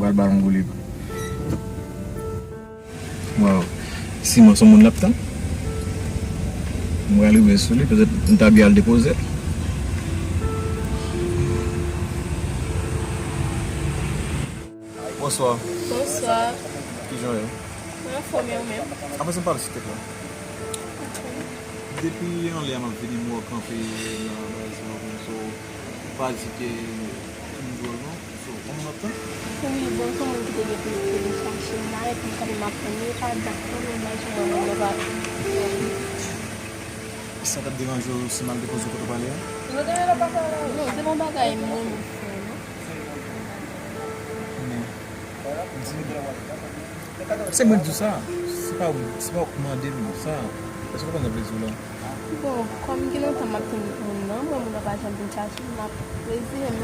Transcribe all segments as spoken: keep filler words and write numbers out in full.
Al balon voulib. Waw. Siman se yon moun l ap tann. Mwen rive sou li, petèt m ta byen al depoze. Bonswa. Bonswa. Kijan w ye? Mwen anfòm, e ou menm? Apre sa, m pale sou tèt la. Depi anlè a m ap vini, m wè w kanpe nan baz la, konsa w pa di ke m dwòl non. So, kòman w ap tann? Wi, bon, se yon moun ki te gen pou li te vin chache m la, epi m kanpe m ap tann li, e pa dat non, men imajine w, moun nan pa. Sa t ap deranje w si m al depoze w kote w prale a? Non, se pa yon bagay m renmen fè non. Men, di m, se mwen k di w sa, se pa w, se pa w k mande m sa. Èske w konprann sa m vle di w la? Bon, kòm gen lontan m ap tann moun nan, mwen, moun nan pa janm vin chache m, m ap reziye m.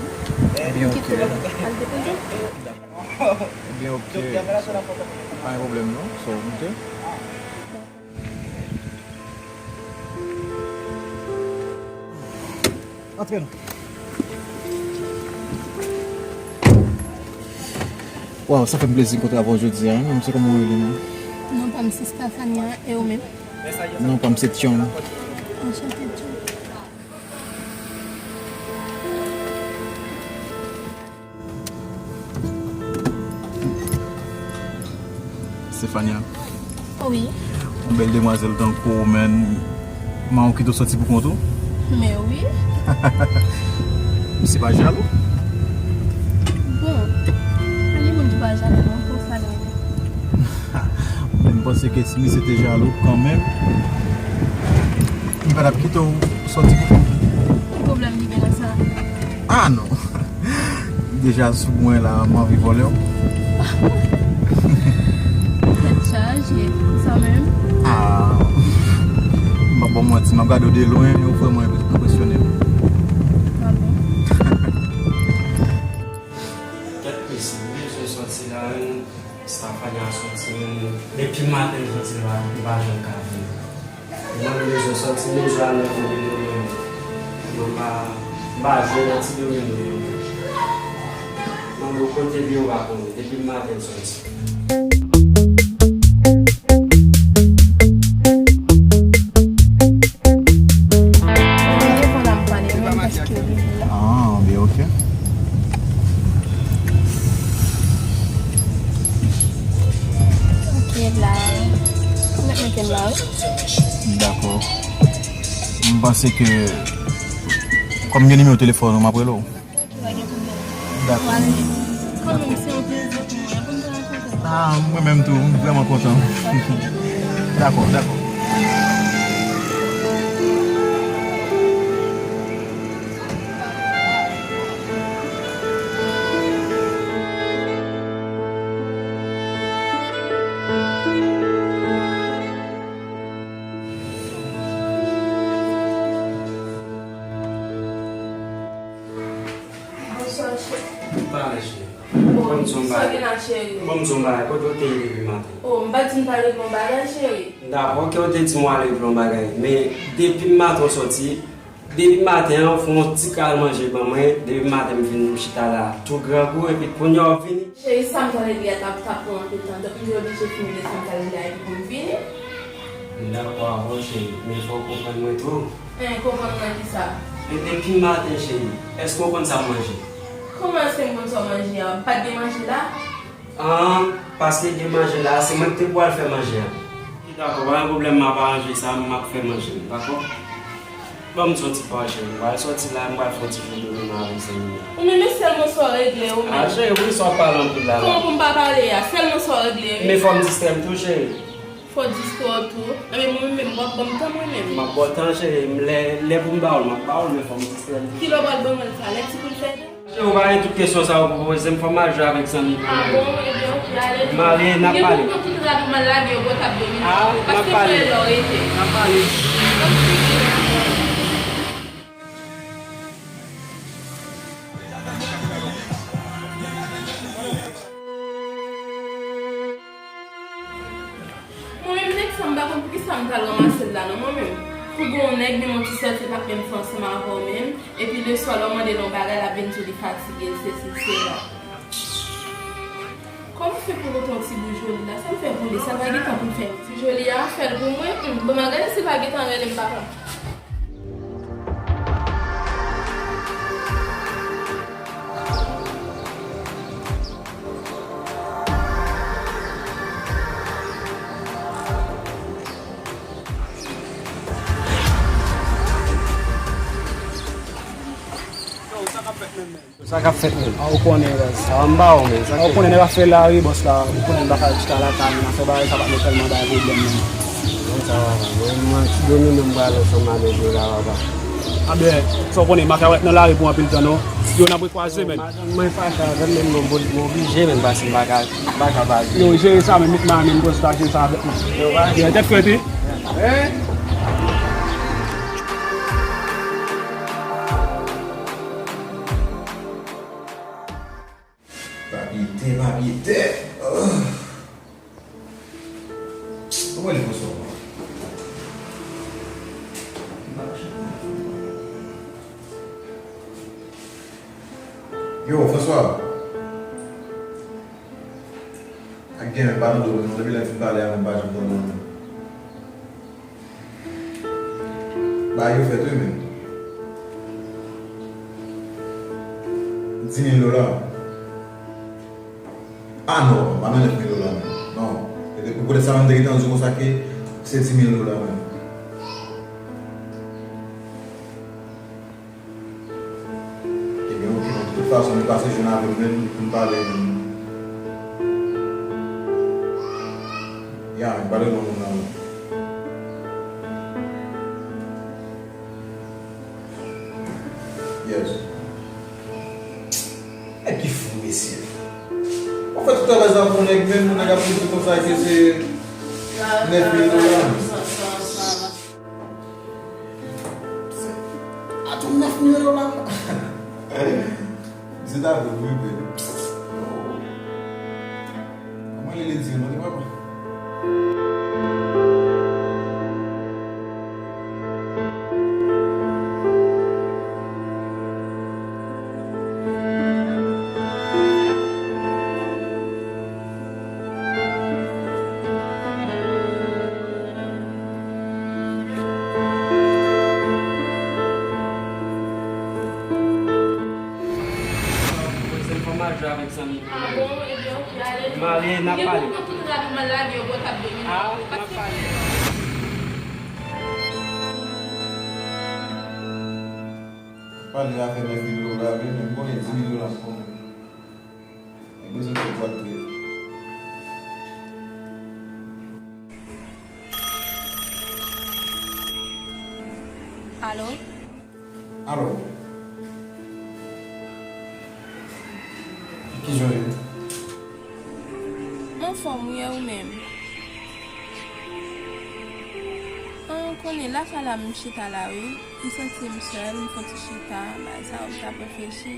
Ebyen, m kite l al depoze. Ebyen, oke. Pa gen pwoblèm, non. So, oke. Antre non. Waw, sa fè m plezi kontre avè w jodi a, wi. Mesye, kòman w rele non? Non pa m se Stefania, e ou menm? Non pa m se Thiong. Anchante, Thiong. Stefania. Wi. Yon bèl demwazèl tankou w, men, manman w kite w sòti pou kont ou? Men wi. Misye pa jalou? Bon, pa gen moun ki pa jalou non, pou sa done. Men m panse ke si misye te jalou kanmenm, li pa t ap kite w sòti pou kont ou. Ki pwoblèm ki gen nan sa? Ah non. Deja sou mwen la, m anvi vòlè w. Tèt chaje, sa menm? Ah, m p ap ba w manti, m ap gade w de lwen, ou vrèman enpresyone m. Ah bon? Kèt mesye, m bezwen sòti la, menm Stefania sòti, menm depi maten m sòti la, li pa janm ka vini. Mwen menm bezwen sòti, menm jwè a nan domino yo, yo pa, m pa jwe nan ti domino yo. Mwen menm kote li yo pa konnen, depi maten m sòti. Mwen devan la m pale, mwen paske yo vini la. Ah, byen, oke. Oke, la. Ou mèt mete m la, wi. Dakò. M panse ke, kòm m gen nimewo telefòn ou, m ap rele w. Dakò. Kanmenm, se yon plezi pou mwen pou m te rankontre w. Ah, mwen menm tou, m vrèman kontan. Dakò, dakò. Bonswa, cheri. Pale, cheri. Bon, ban m di w yon bagay. Sa w gen la, cheri? Ban m di w yon bagay. Kote w te ye depi maten? Oh, m pa t di m t al regle yon bagay, cheri. Dakò, oke, w te di m w al regle yon bagay. Men, depi maten w sòti, depi maten an, w fè yon ti kal manje ban mwen. Depi maten m vin, m chita la tou grangou, epi kounye a w ap vini. Cheri, sa m t al regle a t ap, t ap pran anpil tan. Donk, m te oblije fini regle sa m t al regle a epi pou m vini. M dakò avè w, cheri, men fò w konprann mwen tou. Hein, konprann nan kisa? Men depi maten, cheri, èske w konn sa m manje? Kòman èske m konn sa w manje a? Pa t gen manje la? An, paske gen manje la, se mwen ki te pou al fè manje a. Dakò, pa gen pwoblèm, m ap aranje sa, m ap fè manje m, dakò? Ban m di w yon ti pawòl, cheri, m pral sòti la, m pral fè yon ti jan domino avèk zanmi m. Ou menm, men sèlman sa w regle, ou menm. Ah, cheri, poukisa w ap pale anpil la, la? Kòman pou m pa pale a? Sèlman sa w regle, wi. Men fò m distrè m tou, cheri. Fò w distrè w tou. Ebyen, mwen menm, w ap ban m tan mwen menm. M ap ba w tan, cheri. Lè, lè pou m ba w l, m ap ba w l, men fò m distrè m tou. Kilè w pral ban mwen l sa? Lè ti pou l fè tan? Cheri, ou pa gen tout kesyon sa yo pou poze m, fò m al jwe avèk zanmi m. Ah bon, ebyen, oke, ale. M ale, n ap pale. Gen pou m pran tout rad ou m al lage yo bò tab domino. Ah, n ap pale. Paske m wè lè w rete. N ap pale. Mwen menm, nèg sa, m pa konn poukisa m t al ranmase l la, non, mwen menm. Pou gen yon nèg, menm yon ti sèl, se t ap menm fè ansanm avè w menm. Epi, leswa, lè w mande l yon bagay, l ap vin di w li fatige, l sesi, l sela. Fè pou nou pran ti bouy Joli la, sa l fè pou li, sa l pa gen tan pou l fè. Ti Joli a, fè l pou mwen, hmm, bon, m a gade si l pa gen tan rele m papa. Yo, sa k ap fèt menm, menm? Sa k ap fèt menm? A, ou konnen, baz. Sa m ba w, men. Sa ou konnen, nèg ap fè lari, bòs la. Ou konnen, m pa ka chita lakay, men afè bagay sa pa t tèlman bay pwoblèm, menm. Bon, sa va, va. Mwen, mwen, ti domino m pral ansanm avèk yo la, papa. A, ben, sa w konnen, m ap fè nan lari pou anpil tan, non. Yo, n ap rekwaze, menm. Mwen fache avè m, men mwen, mwen oblije, men, paske m pa ka, m pa ka pa. Yo, jere sa, men, met mwen, men, bòs la, jere sa avèk mwen. Yo, va. Yo, tèt frèt, wi. Papye tè, papye tè. Ah. Kòman li konsa? Yo, François. Ak gen men pa nan do mwen non, depi lè m fin pale a, mwen pa janm nan do mwen. Bagay yo fèt wi, men. Di mil dola. Ah non, pa nan nèf mil dola, men. Non. E pou poutèt sa, mwen te gentan di w konsa ke se di mil dola, men. Ebyen, oke, men, de tout fason, nou pase jwenn avè m menm pou n pale menm. Ya, men, pale non moun nan, men. Yes. Nèg ki fou, mesye. Ou fè tout travay sa pou nèg, menm moun nèg ap di konsa ke se nèf mil dola. A tou nèf mil dola. Misye ta vle wi, vre. Mwen li di non, li pa bon. Mwen se fò m al jwe avèk zanmi m. Ah bon, ebyen, oke, ale. M ale, n ap pale. Gen moun tout rad ou mal lage yo bò tab domino. Ah, n ap pale. Pale afè nèf mil dola, wi, men m konnen di mil dola m konnen. Mwen bezwen fè dwat tou. Alo? Alo? Kijan w ye? M anfòm wi, e ou menm? An, ou konnen, lakay la m chita la wi. M santi m sèl, m fon ti chita, bagay sa yo, m t ap reflechi.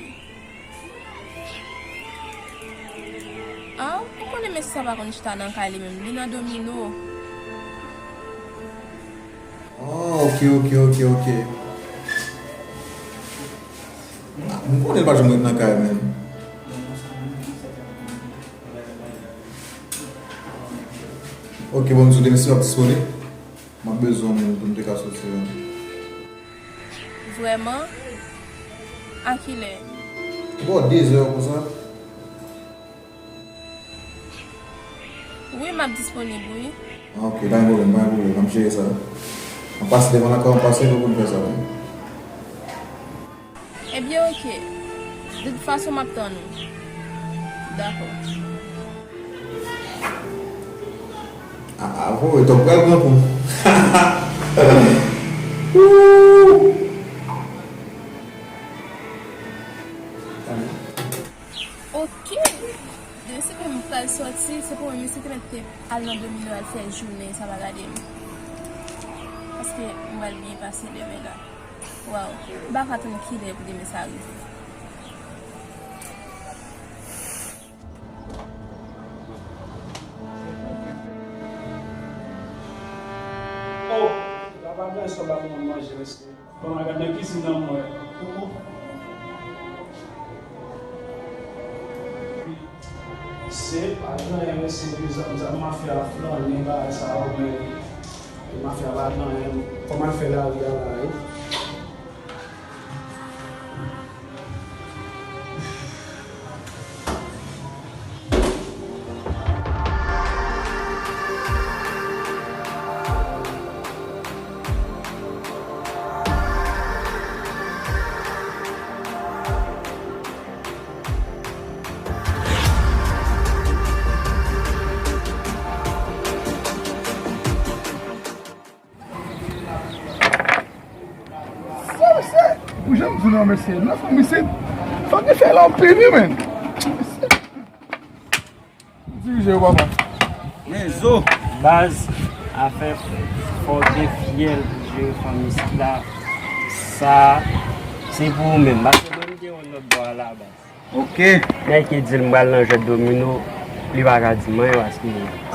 Ah, ou konnen mesye sa pa konn chita nan kay li menm, li nan domino. Oh, oke, oke, oke, oke. Ah, m konnen l pa janm ret nan kay menm. Oke, bon, m di w demen si w ap disponib. M ap bezwen w menm pou n te ka soti menm. Vrèman? A kilè? Bò de zè konsa. Wi, m ap disponib, wi. Ah, oke, pa gen pwoblèm, pa gen pwoblèm. M ap jere sa. M ap pase devan lakay ou, m ap pase pou n fè sa menm. Ebyen, oke. De tout fason, m ap tann ou. Dakò. Ah, ah, bon, e tòp pral pran kou. Woo! Oke. Demen se pou m pral sòti, se pou mwen, mesye te mèt te al nan domino al fè jounen, sa pa gade m. Paske m pral byen pase demen la. Waw, m pa ka tann kilè pou demen sa rive. Oh, la pa gen sòl la pou mwen manje, mesye. Bon, m al gad nan kizin nan mwen. Se pa gen anyen, mesye, bizanm sa, mafya flannen bagay sa yo, men mafya pa gen anyen. Kòman l fè lari a la, wi? Sa, mesye, pou jan m di w nan, mesye, nan fanmi se, fanmi fè l anpil, wi, men. Dirije yo, papa. Men zo. Baz, afè fò w gen fyèl pou jere fanmi isit la, sa, se pou ou menm. Paske mwen, m te wè lòt bò a la, baz. Ok. Nèg ki di l m pral nan jwèt domino, li pa ka di m anyen paske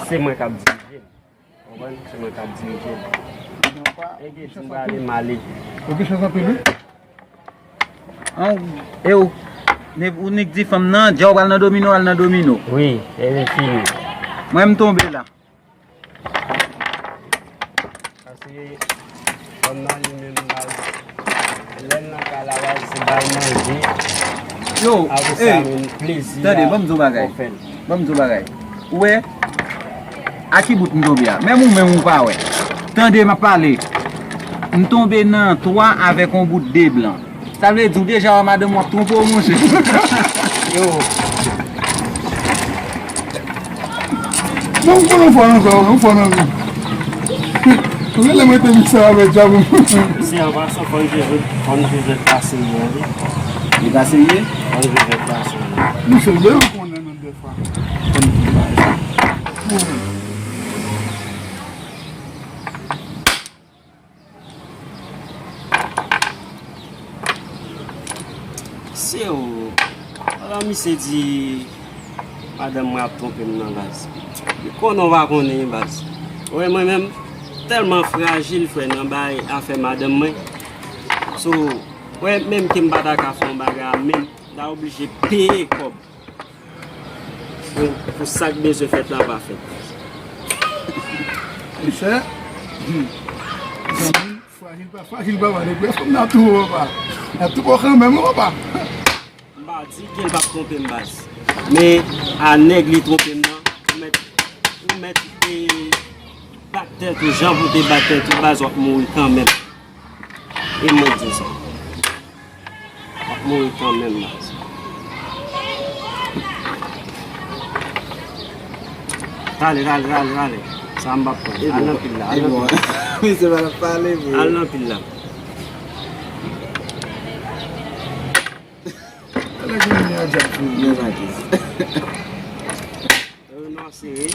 se mwen k ap dirije l. Konprann? Se mwen k ap dirije l. Nèg ki di m pral ale, m ale. Ou gen chans anpil, wi. An, e ou? Ne-, ou nik di fanm nan, dja ou pral nan domino, al nan domino. Wi, e vin fini. Mwen, m tonbe la. Paske fanm nan li menm, baz, lè l nan kay la, baz, se bay manje. Yo, apre sa, ey, menm plezi tande, a, ban m di w bagay. Ou fè l. Ban m di w bagay. Ou wè, a ki bout m tonbe a? Menm ou menm ou pa wè. Tande, m ap pale. M tonbe nan twa avèk yon bout de blan. Sa vle di, w deja wè madanm w ap twonpe w, monchè. Yo. Non, m konnen w fò nan sa, wi, w fò nan sa. Ou genlè mete miksè avèk djab. Se an pasan, fò n jwe, fò n jwe jwèt pa serye, wi. Li pa serye? Fò n jwe jwèt pa serye. Misye, lè w konnen menm dèfwa. Fò n jwe pa serye. Se ou. Ala misye di madanm mwen ap twonpe m nan baz. Li konnen w pa konnen baz. Ou wè mwen menm, tèlman frajil frè nan bay afè madanm mwen. So, ou wè menm ke m pa ta ka fè yon bagay a menm, m ta oblije peye kòb. Pou, pou sa k bezwen fèt la pa fèt. Monchè, zanmi m, frajil pa frajil, papa, depi fanm nan tou bon, papa. Nan tou bon kanmenm, wi, papa. M pa di ke l p ap twonpe m, baz. Men, a nèg li twonpe m nan, ou mèt, ou mèt, e, bat tèt ou, jan pou te bat tèt ou, baz, w ap mouri kanmenm. E mwen di w sa. W ap mouri kanmenm la. Rale, rale, rale, rale. Sa m p ap pran. Al nan pil la, al nan pil la. Misye pa t ap pale vre. Al nan pil la. Ala ki moun a djab tou. Men Makis. Renwase, wi.